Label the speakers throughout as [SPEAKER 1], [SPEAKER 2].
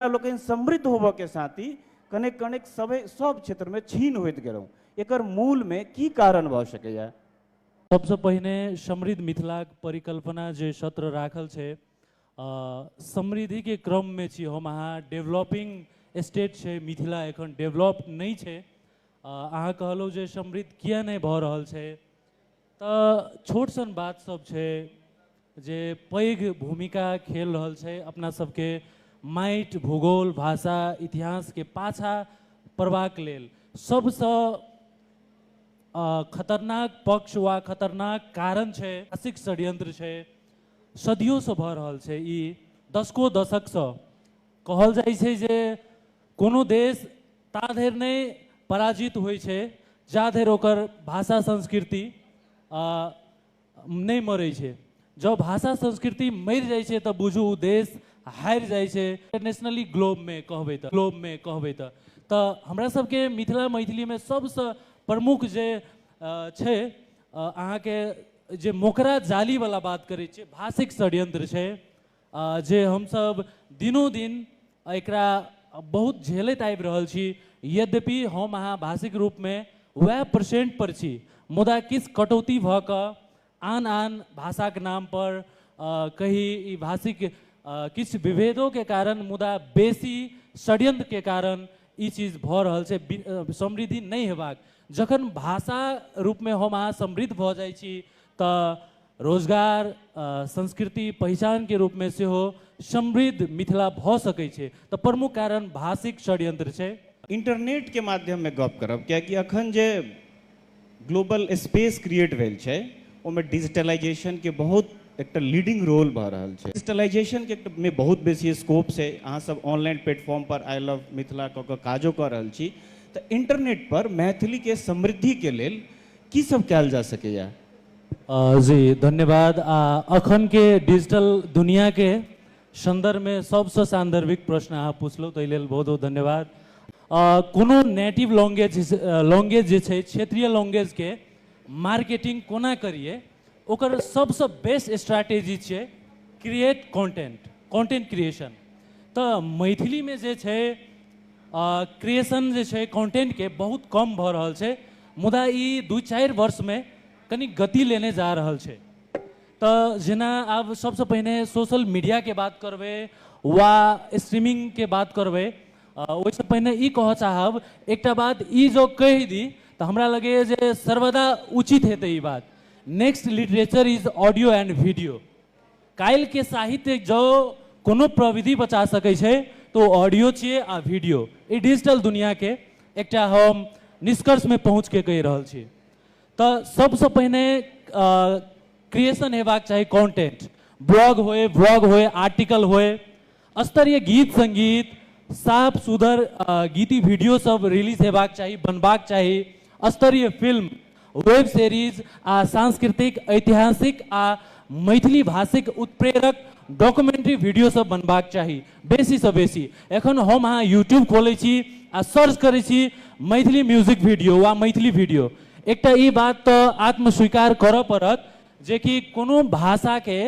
[SPEAKER 1] लोकनि समृद्ध होबऽ के साथ ही कनेक कनेक सब क्षेत्रमे क्षीण होइत गेलहुँ। एकर मूलमे की कारण भऽ सकैया?
[SPEAKER 2] सबसँ पहिने समृद्ध मिथिलाक परिकल्पना जे सत्र राखल छै, समृद्धिके क्रममे छी हम अहाँ। डेवलपिंग स्टेट छै मिथिला, एखन डेवलप नहि छै। अहाँ कहलहुँ जे समृद्ध किया नहि भऽ रहल छै, तऽ छोट सन बात सब छै जे पैघ भूमिका खेल रहल छै अपना सबके माटि, भूगोल, भाषा, इतिहासके पाछा पड़बाक लेल। सबसँ खतरनाक पक्ष वा खतरनाक कारण छै भाषिक षड्यंत्र छै, सदियोसँ भऽ रहल छै ई, दशको दशकसँ। कहल जाइ छै जे कोनो देश ता धरि नहि पराजित होइ छै जा धरि ओकर भाषा संस्कृति नहि मरै छै। जब भाषा संस्कृति मरि जाइ छै तऽ बुझू ओ देश हारि जाइ छै, इंटरनेशनली ग्लोबमे कहबै तऽ, ग्लोबमे कहबै तऽ। तऽ हमरा सबके मिथिला मैथिलीमे सबसँ प्रमुख जे छै अहाँके जे मोकरा जालीवला बात करै छियै, भाषिक षड्यंत्र छै जे हमसब दिनोदिन एकरा बहुत झेलैत आबि रहल छी। यद्यपि हम अहाँ भाषिक रूपमे वएह परसेंट पर छी, मुदा किछु कटौती भऽ कऽ आन आन भाषाके नाम पर कही ई भाषिक किछु विभेदोके कारण, मुदा बेसी षड्यंत्रके कारण ई चीज भऽ रहल छै समृद्धि नहि हेबाक। जखन भाषा रूपमे हम अहाँ समृद्ध भऽ जाइ छी तऽ रोजगार, संस्कृति, पहिचानके रूपमे सेहो समृद्ध मिथिला भऽ सकै छै। तऽ प्रमुख कारण भाषिक षड्यंत्र छै।
[SPEAKER 1] इंटरनेटके माध्यममे गप करब, कियाकि अखन जे ग्लोबल स्पेस क्रिएट भेल छै ओहिमे डिजिटलाइजेशनके बहुत एकटा लीडिंग रोल भऽ रहल छै। डिजिटलाइजेशनके मे बहुत बेसी स्कोप छै। अहाँ सब online platform per I love Mithila कऽ कऽ काजो कऽ रहल छी, तऽ इंटरनेट पर मैथिलीके समृद्धिके लेल की सब कयल जा सकैया?
[SPEAKER 2] जी धन्यवाद। आ अखनके डिजिटल दुनियाके सन्दर्भमे सबसँ सान्दर्भिक प्रश्न अहाँ पुछलहुँ, ताहि लेल बहुत बहुत धन्यवाद। कोनो नेटिव लैंग्वेज जे छै, क्षेत्रीय लैंग्वेजके मार्केटिंग कोना करिए, ओकर सबसँ बेस्ट स्ट्रैटेजी छै क्रिएट कंटेंट, कंटेंट क्रिएशन। तऽ मैथिलीमे जे छै क्रिएशन जे छै कंटेंटके बहुत कम भऽ रहल छै, मुदा ई 2-4 वर्षमे कनि गति लेने जा रहल छै। तऽ जेना आब सबसँ पहिने सोशल मीडियाके बात करबै वा स्ट्रीमिंगके बात करबै, ओहिसँ पहिने ई कहऽ चाहब एकटा बात, ई जो कहि दी तऽ हमरा लगैए जे सर्वदा उचित हेतै ई बात। Next literature is audio and video. काल्हिके साहित्य जो कोनो प्रविधि बचा सकै छै तऽ ओ ऑडियो छियै आ वीडियो। ई डिजिटल दुनियाके एकटा हम निष्कर्षमे पहुँचके कहि रहल छी। तऽ सबसँ पहिने क्रिएशन हेबाक चाही कंटेंट, ब्लॉग होए, व्लॉग होए, आर्टिकल होए, स्तरीय गीत संगीत, साफ सुधर गीती वीडियो सब रिलीज हेबाक चाही, बनबाक चाही, स्तरीय फिल्म, वेब सीरीज आ सांस्कृतिक, ऐतिहासिक आ मैथिली भाषिक उत्प्रेरक डॉक्यूमेंट्री वीडियो सब बनबाक चाही बेसीसँ बेसी। एखन हम अहाँ यूट्यूब खोलै छी आ सर्च करै छी मैथिली म्यूजिक वीडियो वा मैथिली वीडियो। एकटा ई बात तऽ आत्मस्वीकार करऽ पड़त जे कि कोनो भाषाके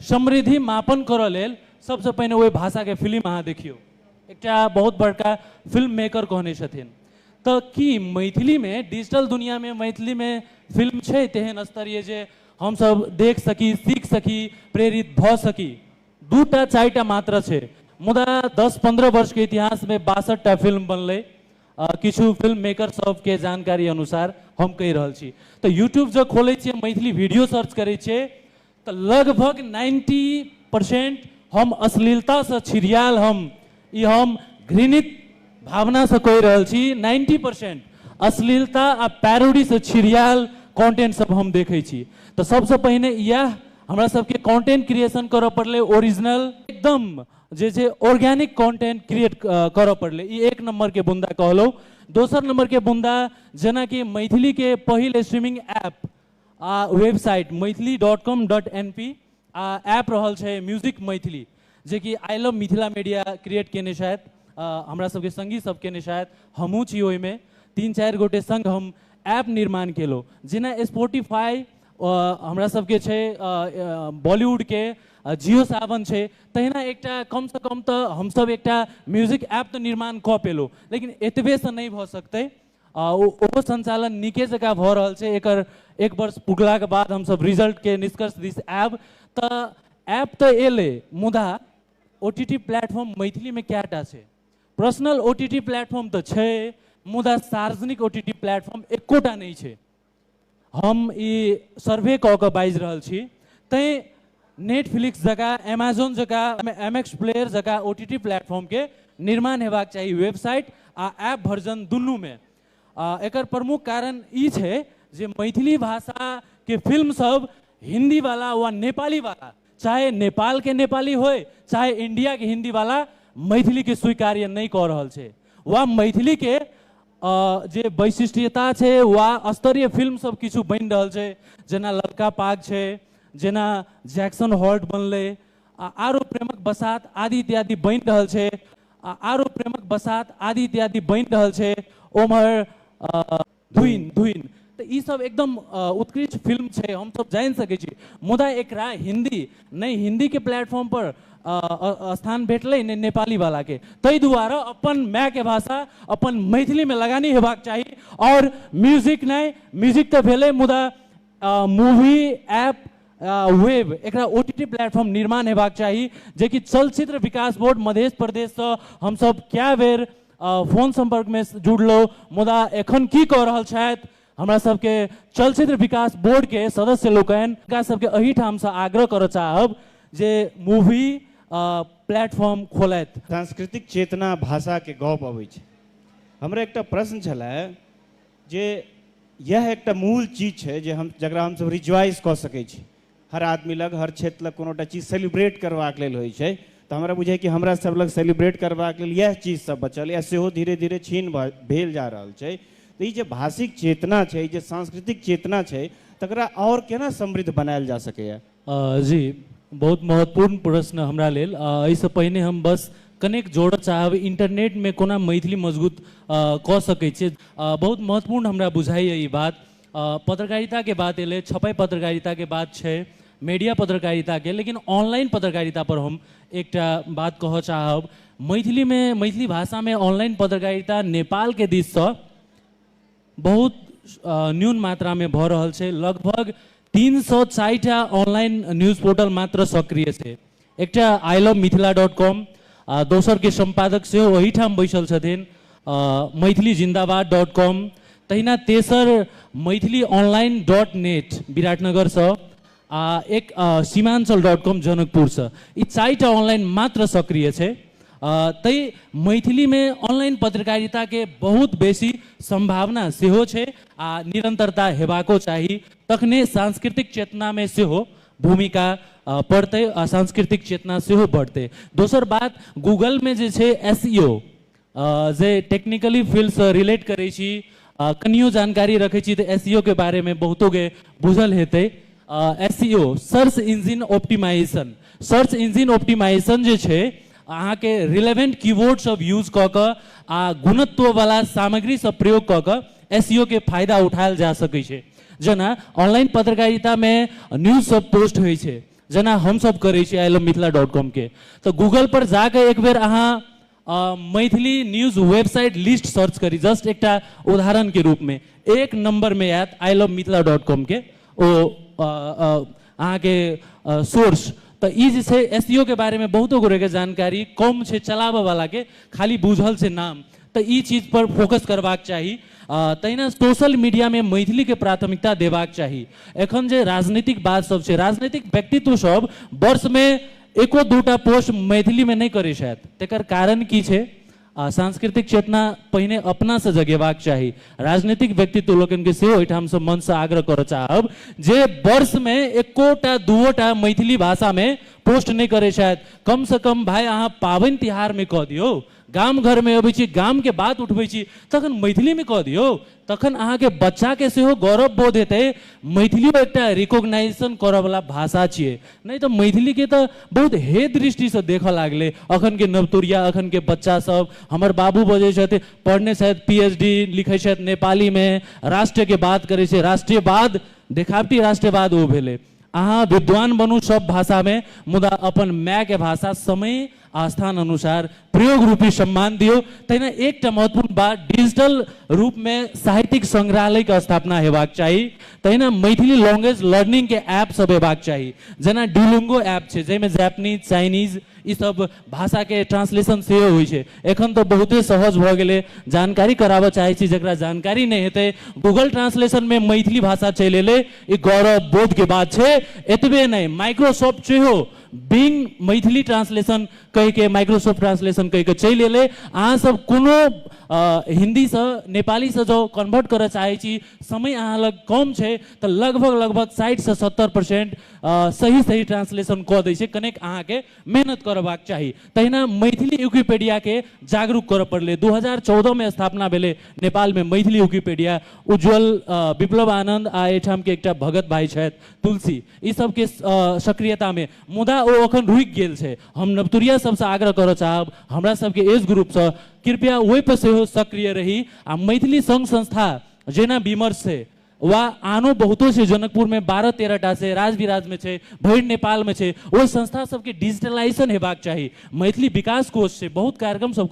[SPEAKER 2] समृद्धि मापन करऽ लेल सबसँ पहिने ओहि भाषाके फिल्म अहाँ देखियौ। एकटा बहुत बड़का फिल्म मेकर कहने छथिन। तऽ की मैथिलीमे डिजिटल दुनियामे मैथिलीमे फिल्म छै तेहन स्तरीय जे हमसब देख सकी, सीख सकी, प्रेरित भऽ सकी? 2-4 मात्र छै, मुदा 10-15 वर्षके इतिहासमे 62टा फिल्म बनलै किछु फिल्म मेकर सबके जानकारी अनुसार हम कहि रहल छी। तऽ यूट्यूब जब खोलै छियै, मैथिली वीडियो सर्च करै छियै तऽ लगभग 90% हम अश्लीलतासँ छिड़ियाल, हम घृणित भावनासँ कहि रहल छी, 90% अश्लीलता आ पैरोडीसँ छिड़ियाल कंटेंट सब हम देखै छी। तऽ सबसँ पहिने इएह हमरा सबके कंटेंट क्रिएशन करऽ पड़लै, ओरिजिनल एकदम जे छै ऑर्गेनिक कंटेंट क्रिएट करऽ पड़लै। ई 1 नम्बरके बुंदा कहलहुँ। दोसर नम्बरके बुंदा जेनाकि मैथिलीके पहिल स्ट्रीमिंग ऐप आ वेबसाइट maithili.com.np आ ऐप रहल छै म्यूजिक मैथिली, जेकि I love Mithila media create केने छथि, हमरा सबके संगी सब केने छथि, हमहूँ छी ओहिमे, 3-4 गोटे संग हम ऐप निर्माण केलहुँ। जेना स्पॉटिफाई हमरा सबके छै बॉलीवुडके जियो सावन छै, तहिना एकटा कमसँ कम तऽ हमसब एकटा म्यूजिक ऐप तऽ निर्माण कऽ पेलहुँ, लेकिन एतबेसँ नहि भऽ सकतै। ओहो सञ्चालन नीके जकाँ भऽ रहल छै। एकर एक वर्ष पुगलाके बाद हमसब रिजल्टके निष्कर्ष दिस आयब। तऽ ऐप तऽ एलै, मुदा OTT platform मैथिलीमे कएटा छै? पर्सनल OTT platform तऽ छै, मुदा सार्वजनिक OTT platform एकोटा नहि छै। हम ई सर्वे कऽ कऽ बाजि रहल छी। तैँ नेटफ्लिक्स जकाँ, एमेजोन जकाँ, MX player जकाँ OTT प्लेटफॉर्मके निर्माण हेबाक चाही वेबसाइट आ ऐप वर्जन दुनूमे। एकर प्रमुख कारण ई छै जे मैथिली भाषाके फिल्म सब हिन्दीवाला वा नेपालीवाला, चाहे नेपालके नेपाली होय चाहे इंडियाके हिन्दीवाला, मैथिलीके स्वीकार्य नहि कऽ रहल छै, वा मैथिलीके जे वैशिष्ट्यता छै वा स्तरीय फिल्म सब किछु बनि रहल छै, जेना ललका पाग छै, जेना जैक्सन हॉल्ट बनलै, आ आरो प्रेमक बसात आदि इत्यादि बनि रहल छै, आ आरो प्रेमक बसात आदि इत्यादि बनि रहल छै, ओम्हर धुइन धुइन, तऽ ई सब एकदम उत्कृष्ट फिल्म छै, हमसब जानि सकै छी। मुदा एकरा हिन्दी नहि, हिन्दीके प्लेटफॉर्म पर स्थान भेटलै नहि नेपालीवालाके। ताहि दुआरे अपन मायके भाषा अपन मैथिलीमे लगानी हेबाक चाही। आओर म्यूजिक नहि, म्यूजिक तऽ भेलै, मुदा मूवी ऐप वेब एकरा OTT platform निर्माण हेबाक चाही, जेकि चलचित्र विकास बोर्ड मध्य प्रदेशसँ हमसब कए बेर फोन सम्पर्कमे जुड़लहुँ, मुदा एखन की कऽ रहल छथि हमरा सबके चलचित्र विकास बोर्डके सदस्य लोकनि, हुनका सबके एहिठामसँ आग्रह करऽ चाहब जे मूवी प्लेटफॉर्म खोलथि।
[SPEAKER 1] सांस्कृतिक चेतना भाषाके गप अबै छै। हमरा एकटा प्रश्न छलै जे यह एकटा मूल चीज छै जे हम जकरा हमसब रिज्वाइज कऽ सकै छी, हर आदमी लग हर क्षेत्र लग कोनोटा चीज सेलिब्रेट करबाक लेल होइ छै, तऽ हमरा बुझाइ कि हमरा सब लग सेलिब्रेट करबाक लेल इएह चीज सब बचल या सेहो धीरे धीरे क्षीण भेल जा रहल छै। तऽ ई जे भाषिक चेतना छै, ई जे सांस्कृतिक चेतना छै, तकरा आओर केना समृद्ध बनायल जा सकैए?
[SPEAKER 2] जी, बहुत महत्वपूर्ण प्रश्न हमरा लेल। एहिसँ पहिने हम बस कनेक जोड़ऽ चाहब, इंटरनेटमे कोना मैथिली मजबूत कऽ सकै छियै। बहुत महत्वपूर्ण हमरा बुझाइए ई बात। पत्रकारिताके बात एलै, छपाइ पत्रकारिताके बात छै, मीडिया पत्रकारिताके, लेकिन ऑनलाइन पत्रकारिता पर हम एकटा बात कहऽ चाहब। मैथिलीमे, मैथिली भाषामे ऑनलाइन पत्रकारिता नेपालके दिससँ बहुत न्यून मात्रामे भऽ रहल छै। लगभग 304टा ऑनलाइन न्यूज पोर्टल मात्र सक्रिय छै। एकटा I love Mithila .com, दोसरके सम्पादक सेहो ओहिठाम बैसल छथिन, मैथिली जिन्दाबाद .com, तहिना तेसर मैथिली ऑनलाइन .net विराटनगरसँ, आ एक सीमाञ्चल .com जनकपुरसँ। ई 4टा ऑनलाइन मात्र सक्रिय छै। तै मैथिलीमे ऑनलाइन पत्रकारिताके बहुत बेसी सम्भावना सेहो छै आ निरन्तरता हेबाको चाही, तखने सांस्कृतिक चेतनामे सेहो भूमिका पड़तै आ सांस्कृतिक चेतना सेहो बढ़तै। दोसर बात, गूगलमे जे छै SEO, जे टेक्निकली फील्डसँ रिलेट करै छी, कनियो जानकारी रखै छी तऽ SEO के बारेमे बहुतोके बुझल हेतै। SEO search engine optimization, search engine optimization जे छै अहाँके रिलेवेंट कीवर्ड सब यूज कऽ कऽ आ गुणत्ववला सामग्री सब प्रयोग कऽ कऽ SEO के फायदा उठायल जा सकै छै। जेना ऑनलाइन पत्रकारितामे न्यूज सब पोस्ट होइ छै, जेना हमसब करै छी I love Mithila .com के, तऽ गूगल पर जाकऽ एक बेर अहाँ Maithili news website list search करी, जस्ट एकटा उदाहरणके रूपमे एक नम्बरमे आयत I love Mithila .com के ओ अहाँके सोर्स। तऽ ई जे छै SEO के बारेमे बहुतो गोरेके जानकारी कम छै, चलाबऽवलाके खाली बुझल छै नाम, तऽ ई चीज पर फोकस करबाक चाही। तहिना सोशल मीडियामे मैथिलीके प्राथमिकता देबाक चाही। एखन जे राजनीतिक बात सब छै, राजनीतिक व्यक्तित्व सब वर्षमे एको दूटा पोस्ट मैथिलीमे नहि करै छथि, तकर कारण की छै? सांस्कृतिक चेतना पहिने अपनासँ जगेबाक चाही। राजनीतिक व्यक्तित्व लोकनिके सेहो एहिठामसँ मनसँ आग्रह करऽ चाहब जे वर्षमे एकोटा दूओटा मैथिली भाषामे पोस्ट नहि करै छथि, कमसँ कम भाइ अहाँ पाबनि तिहारमे कऽ दियौ, गाम घरमे अबै छी, गामके बात उठबै छी, तखन मैथिलीमे कऽ दियौ, तखन अहाँके बच्चाके सेहो गौरव बोध हेतै। मैथिलियो एकटा रिकॉग्नाइजेशन करऽवला भाषा छियै, नहि तऽ मैथिलीके तऽ बहुत हे दृष्टिसँ देखऽ लागलै अखनके नवतुरिया, अखनके बच्चा सब। हमर बाबू बजै छथि, पढ़ने छथि, PhD लिखै छथि नेपालीमे, राष्ट्रके बात करै छै, राष्ट्रीयवाद, देखावटी राष्ट्रवाद ओ भेलै। अहाँ विद्वान बनू सब भाषामे, मुदा अपन मायके भाषा समय आ स्थान अनुसार प्रयोग रूपी सम्मान दियौ। तहिना एकटा महत्वपूर्ण बात, डिजिटल रूपमे साहित्यिक संग्रहालयके स्थापना हेबाक चाही। तहिना मैथिली लैंग्वेज लर्निंगके ऐप सब हेबाक चाही, जेना ड्यूलिंगो ऐप छै जाहिमे जापानीज, चाइनीज ई सब भाषाके ट्रांसलेशन सेहो होइ छै। एखन तऽ बहुते सहज भऽ गेलै। जानकारी कराबऽ चाहै छी, जकरा जानकारी नहि हेतै, गूगल ट्रांसलेशनमे मैथिली भाषा चलि एलै, ई गौरव बोधके बात छै। एतबे नहि, माइक्रोसॉफ्ट सेहो बिंग मैथिली ट्रांसलेशन कहिके, माइक्रोसॉफ्ट ट्रांसलेशन कहिके चलि एलै। अहाँ सब कोनो हिन्दीसँ नेपालीसँ जँ कन्वर्ट करऽ चाहै छी, समय अहाँ लग कम छै, तऽ लगभग 60 से 70% सही सही ट्रांसलेशन कऽ दै छै। कनेक अहाँके मेहनत करबाक चाही। तहिना मैथिली विकिपीडियाके जागरूक करऽ पड़लै। 2014 में स्थापना भेलै नेपालमे मैथिली विकिपीडिया। उज्ज्वल विप्लव आनन्द आ एहिठामके एकटा भगत भाइ छथि तुलसी, ई सबके सक्रियतामे, मुदा ओ अखन रुकि गेल छै। हम नवतुरिया सबसँ आग्रह करऽ चाहब, हमरा सबके एज ग्रुपसँ, कृपया ओहिपर सेहो सक्रिय रही। आ मैथिली संघ संस्था जेना विमर्श छै वा आनो बहुतो छै, जनकपुरमे 12-13 टा छै, राजविराजमे छै, भरि नेपालमे छै, ओहि संस्था सबके डिजिटलाइजेशन हेबाक चाही। मैथिली विकास कोष छै, बहुत कार्यक्रम सब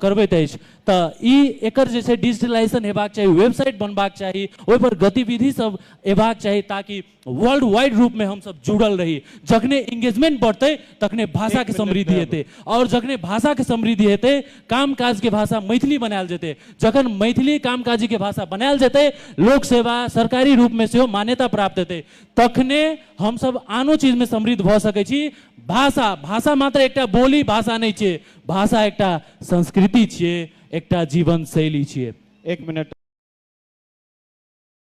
[SPEAKER 2] करबैत अछि, तऽ ई एकर जे छै डिजिटलाइजेशन हेबाक चाही, वेबसाइट बनबाक चाही, ओहिपर गतिविधि सब एबाक चाही, ताकि वर्ल्ड वाइड रूपमे हमसब जुड़ल रही। जखने इंगेजमेंट बढ़तै तखने भाषाके समृद्धि हेतै, और जखने भाषाके समृद्धि हेतै कामकाजके भाषा मैथिली बनायल जेतै। जखन मैथिली कामकाजीके भाषा बनायल जेतै, लोक सेवा सरकारी रूपमे सेहो मान्यता प्राप्त हेतै, तखने हमसब आनो चीजमे समृद्ध भऽ सकै छी। भाषा भाषा मात्र एकटा बोली भाषा नहि छियै, भाषा एकटा संस्कृति छियै, एकटा जीवन शैली छियै।
[SPEAKER 1] एक मिनट।